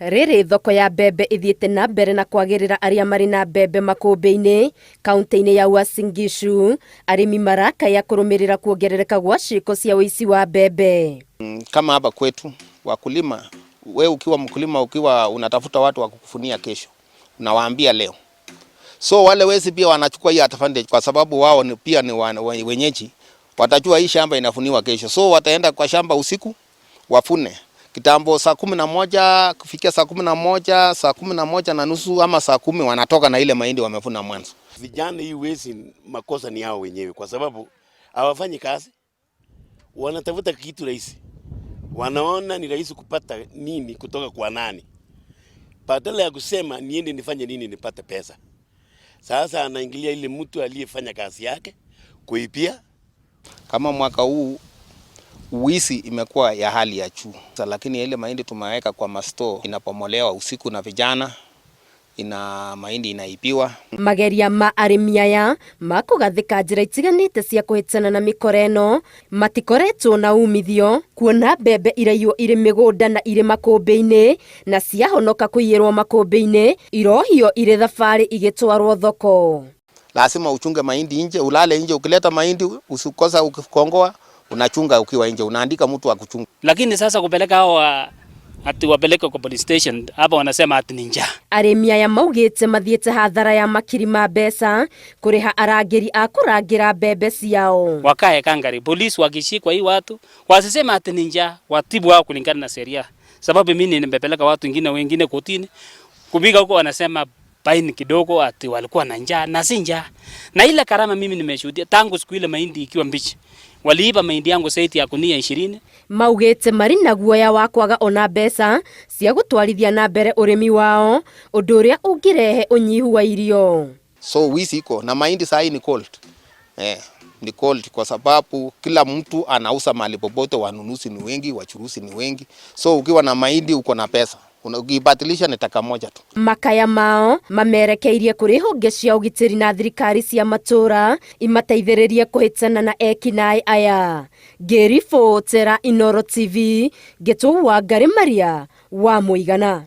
Rĩrĩ thoko ya mbembe ĩthiĩte na mbere na kwagĩrĩra arĩa marĩ na mbembe makũmbĩ-inĩ kaunti-inĩ ya Uasin Gishu, arĩmi marakaya kũrũmĩrĩra kuongerereka gwa ciĩko cia ũici wa mbembe. Kama hapa kwetu wakulima, we ukiwa mkulima, ukiwa unatafuta watu wa kukufunia kesho, unawaambia leo. So wale wezi pia wanachukua hii advantage kwa sababu wao ni pia ni wenyeji, watajua hii shamba inafuniwa kesho, so wataenda kwa shamba usiku wafune kitambo saa 11 kufikia saa 11, saa 11:30 ama saa 10 wanatoka na ile mahindi wamefuna mwanzo. Vijana hii wezi, makosa ni yao wenyewe, kwa sababu hawafanyi kazi, wanatafuta kitu rahisi, wanaona ni rahisi kupata nini kutoka kwa nani, badala ya kusema niende nifanye nini nipate pesa. Sasa anaingilia ile mtu aliyefanya kazi yake kuibia. Kama mwaka huu uwizi imekuwa ya hali ya juu, lakini ile mahindi tumeweka kwa masto inapomolewa usiku na vijana, ina mahindi inaibiwa. Mageria ma arĩmi aya ma kũgathĩka njĩra itiganĩte cia kũhĩtana na mĩkora ĩno matikoretwo na umithio, kuona mbembe iraiywo irĩ mĩgũnda na irĩ makũmbĩ-inĩ, na ciahonoka kũiyĩrwo makũmbĩ-inĩ irohio irĩ thabarĩ igĩtwarwo thoko. Lazima uchunge mahindi nje, ulale nje. Ukileta mahindi usikosa, ukikongoa unachunga ukiwa nje, unaandika mtu wa kuchunga. Lakini sasa kupeleka hao ati wapeleke kwa police station hapa wanasema ati ni njaa. Arĩmi aya maugĩte mathiĩte hathara ya makiri ma mbeca kũrĩha arangĩri a kũrangĩra mbembe ciao. Wakae kangari, polisi wakishikwa hii watu wasisema ati ni njaa, watibu wao kulingana na sheria. Sababu mimi nimepeleka watu wengine kotini kupiga huko, wanasema baini kidogo ati walikuwa na njaa na si njaa. Na ile karama mimi nimeshuhudia tangu siku ile mahindi ikiwa mbichi. Waliiba mahindi yangu saiti ya gunia 20. Maugĩte marĩ na guoya wa kwaga ona mbeca cia gũtwarithia na mbere ũrĩmi wao, ũndũ ũrĩa ũngĩrehe ũnyihu wa irio. So wizi iko na mahindi saa hii ni cold. Ni cold kwa sababu kila mtu anauza mahali popote, wanunuzi ni wengi, wachuruzi ni wengi. So ukiwa na mahindi uko na pesa. Ukibadilisha ni taka moja tu. Makaya mao mamerekeirie kũrĩ honge cia ũgitĩri na thirikari cia matũra imateithĩrĩrie kũhĩtana na ekinaĩ aya. Ngĩribotera Inooro TV ngĩtwo Wangari Maria wa Mũigana.